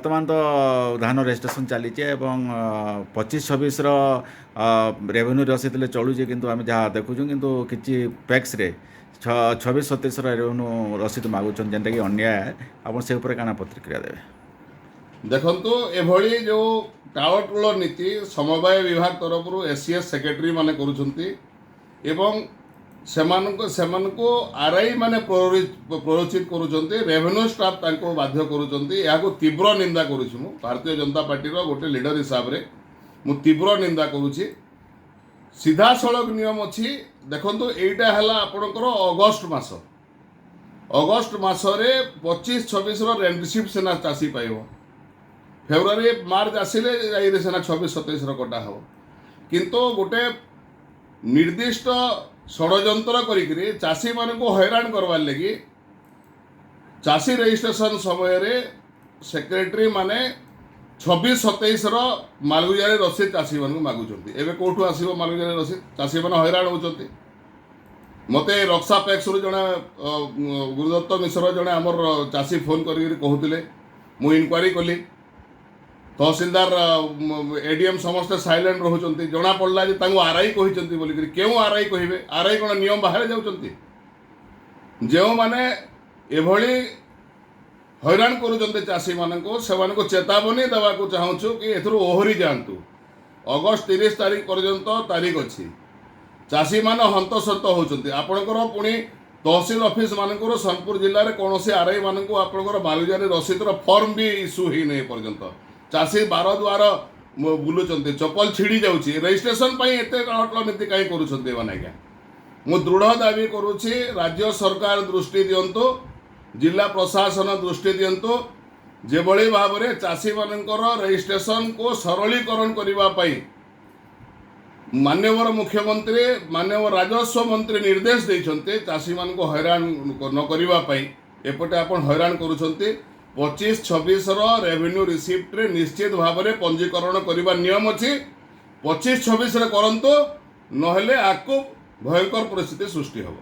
ବର୍ତ୍ତମାନ ତ ଧାନ ରେଜିଷ୍ଟ୍ରେସନ୍ ଚାଲିଛି ଏବଂ 25-26ର ରେଭେନ୍ୟୁ ରସିଦ ହେଲେ ଚଳୁଛି। କିନ୍ତୁ ଆମେ ଯାହା ଦେଖୁଛୁ, କିନ୍ତୁ କିଛି ପ୍ୟାକ୍ସରେ 26-27ର ରେଭେନ୍ୟୁ ରସିଦ ମାଗୁଛନ୍ତି, ଯେନ୍ଟାକି ଅନ୍ୟାୟ। ଆପଣ ସେ ଉପରେ କାଣା ପ୍ରତିକ୍ରିୟା ଦେବେ? ଦେଖନ୍ତୁ, ଏଭଳି ଯେଉଁ ଟାଳଟୁଳ ନୀତି ସମବାୟ ବିଭାଗ ତରଫରୁ ଏସିଏସ୍ ସେକ୍ରେଟାରୀ ମାନେ କରୁଛନ୍ତି ଏବଂ ସେମାନଙ୍କୁ ସେମାନଙ୍କୁ ଆର୍ଆଇ ମାନେ ପ୍ରରୋଚିତ କରୁଛନ୍ତି, ରେଭେନ୍ୟୁ ଷ୍ଟାଫ୍ ତାଙ୍କୁ ବାଧ୍ୟ କରୁଛନ୍ତି, ଏହାକୁ ତୀବ୍ର ନିନ୍ଦା କରୁଛି। ମୁଁ ଭାରତୀୟ ଜନତା ପାର୍ଟିର ଗୋଟେ ଲିଡର ହିସାବରେ ମୁଁ ତୀବ୍ର ନିନ୍ଦା କରୁଛି। ସିଧାସଳଖ ନିୟମ ଅଛି। ଦେଖନ୍ତୁ, ଏଇଟା ହେଲା ଆପଣଙ୍କର ଅଗଷ୍ଟ ମାସ। ଅଗଷ୍ଟ ମାସରେ 25-26ର ରେଣ୍ଟ ରିସିପ୍ଟ ସିନା ଚାଷୀ ପାଇବ। ଫେବୃଆରୀ ମାର୍ଚ୍ଚ ଆସିଲେ ଯାଇକିରି ସିନା 26-27ର କଟା ହେବ। କିନ୍ତୁ ଗୋଟେ ନିର୍ଦ୍ଦିଷ୍ଟ ଷଡ଼ଯନ୍ତ୍ର କରିକିରି ଚାଷୀମାନଙ୍କୁ ହଇରାଣ କରବାର୍ ଲାଗି ଚାଷୀ ରେଜିଷ୍ଟ୍ରେସନ ସମୟରେ ସେକ୍ରେଟାରୀ ମାନେ 26-27ର ମାଲଗୁଜାରୀ ରସିଦ ଚାଷୀମାନଙ୍କୁ ମାଗୁଛନ୍ତି। ଏବେ କେଉଁଠୁ ଆସିବ ମାଲଗୁଜାରୀ ରସିଦ? ଚାଷୀମାନେ ହଇରାଣ ହେଉଛନ୍ତି। ମୋତେ ରକ୍ସା ପ୍ୟାକ୍ସରୁ ଜଣେ ଗୁରୁଦତ୍ତ ମିଶ୍ର, ଜଣେ ଆମର ଚାଷୀ ଫୋନ୍ କରିକିରି କହୁଥିଲେ। ମୁଁ ଇନକ୍ୱାରି କଲି, ତହସିଲଦାର, ଏଡିଏମ୍ ସମସ୍ତେ ସାଇଲେଣ୍ଟ ରହୁଛନ୍ତି। ଜଣା ପଡ଼ିଲା ଯେ ତାଙ୍କୁ ଆର୍ଆଇ କହିଛନ୍ତି ବୋଲିକିରି। କେଉଁ ଆର୍ଆଇ କହିବେ? ଆର୍ଆଇ କ'ଣ ନିୟମ ବାହାରେ ଯାଉଛନ୍ତି? ଯେଉଁମାନେ ଏଭଳି ହଇରାଣ କରୁଛନ୍ତି ଚାଷୀମାନଙ୍କୁ, ସେମାନଙ୍କୁ ଚେତାବନୀ ଦେବାକୁ ଚାହୁଁଛୁ କି ଏଥିରୁ ଓହରି ଯାଆନ୍ତୁ। ଅଗଷ୍ଟ 30 ତାରିଖ ପର୍ଯ୍ୟନ୍ତ ତାରିଖ ଅଛି। ଚାଷୀମାନେ ହନ୍ତସନ୍ତ ହେଉଛନ୍ତି। ଆପଣଙ୍କର ପୁଣି ତହସିଲ ଅଫିସ ମାନଙ୍କରୁ ସୋନପୁର ଜିଲ୍ଲାରେ କୌଣସି ଆର୍ଆଇ ମାନଙ୍କୁ ଆପଣଙ୍କର ମାଲଗୁଜାରୀ ରସିଦର ଫର୍ମ ବି ଇସ୍ୟୁ ହେଇନି ଏପର୍ଯ୍ୟନ୍ତ। ଚାଷୀ ବାର ଦ୍ୱାର ବୁଲୁଛନ୍ତି, ଚପଲ ଛିଡ଼ି ଯାଉଛି। ରେଜିଷ୍ଟ୍ରେସନ ପାଇଁ ଏତେ ଟାଳଟୁଳ ନୀତି କାହିଁ କରୁଛନ୍ତି ଏମାନେ ଆଜ୍ଞା? ମୁଁ ଦୃଢ଼ ଦାବି କରୁଛି, ରାଜ୍ୟ ସରକାର ଦୃଷ୍ଟି ଦିଅନ୍ତୁ, ଜିଲ୍ଲା ପ୍ରଶାସନ ଦୃଷ୍ଟି ଦିଅନ୍ତୁ। ଯେଭଳି ଭାବରେ ଚାଷୀମାନଙ୍କର ରେଜିଷ୍ଟ୍ରେସନକୁ ସରଳୀକରଣ କରିବା ପାଇଁ ମାନ୍ୟବର ମୁଖ୍ୟମନ୍ତ୍ରୀ, ମାନ୍ୟବର ରାଜସ୍ୱ ମନ୍ତ୍ରୀ ନିର୍ଦ୍ଦେଶ ଦେଇଛନ୍ତି ଚାଷୀମାନଙ୍କୁ ହଇରାଣ ନ କରିବା ପାଇଁ, ଏପଟେ ଆପଣ ହଇରାଣ କରୁଛନ୍ତି। 25-26ର ରେଭିନ୍ୟୁ ରିସିପ୍ଟରେ ନିଶ୍ଚିତ ଭାବରେ ପଞ୍ଜୀକରଣ କରିବା ନିୟମ ଅଛି। 25-26ରେ କରନ୍ତୁ, ନହେଲେ ଆକୁ ଭୟଙ୍କର ପରିସ୍ଥିତି ସୃଷ୍ଟି ହେବ।